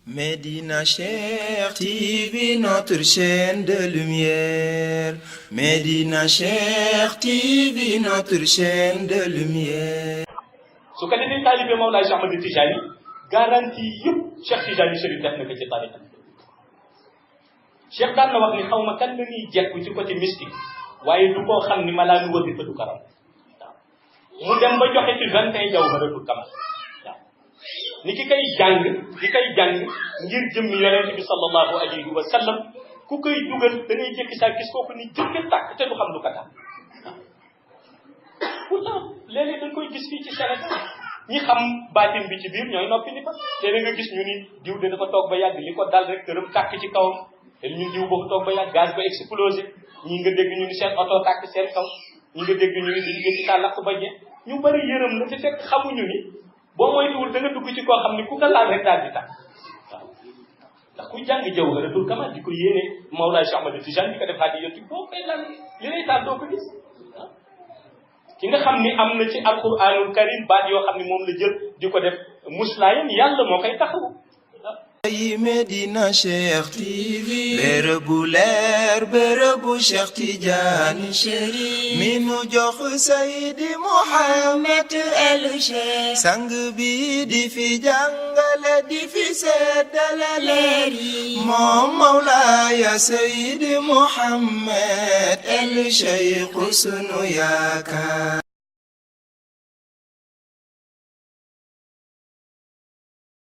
Médina Cheikh TV, notre chaîne de lumière. Médina Cheikh TV, notre chaîne de lumière. su ko defee taalibe Mawlaay Cheikh Ahmad Tijaani garantie yëpp Cheikh Tijaani Chérif def na ko ci tariqa bi. Cheikh daan na wax ni xaw ma kan la ñuy jekku ci côté mystique waaye du koo xam ni malaanu wasifa du karam waaw mu dem ba joxe ci 21 jawharatul kamal waaw ni ki koy jàng ngir jëmmi yonent bi sallallahu alayhi wa sallam ku koy dugal da ngay jékki saa gis kooku ni jëkk tàkk te du xam lu ko tax waaw pourtant léeg-léeg dañ koy gis fii ci Sénégal ñi xam baatin bi ci biir ñooy noppi ni fa léeg nga gis ñu ni diw de dafa toog ba yàgg li ko dal rek këram tàkk ci kawam te ñun diw boobu toog ba yàgg gaz ba explosé ñi nga dégg ñu ni seen oto tàkk seen kaw ñi nga dégg ñu ni dañu gën ci tàllaq ba ñe ñu bari yërëm la te fekk xamuñu ni boo moytuwul da nga dugg ci koo xam ni ku ko laal rek daal di tàkk waaw ndax kuy jàng Jawharatul Kamal di ko yéene Mawlaay Cheikh Ahmad Tijaani di ko def hadiya yonent boo koy laal li lay taal doo ko gis ki nga xam ni am na ci alquranul karim baat yoo xam ni moom la jël di ko def muslaayam yàlla moo koy taxawu. Médina Cheikh TV, bërëbu leer bërëbu Cheikh Tidiane Chérif mi nu jox Seydi Mouhamed El Cheikh sang bi di fi jàngale di fi seddale leer yi moom Mawlaaya Seydi Mouhamed El Cheikh sunu yaakaar.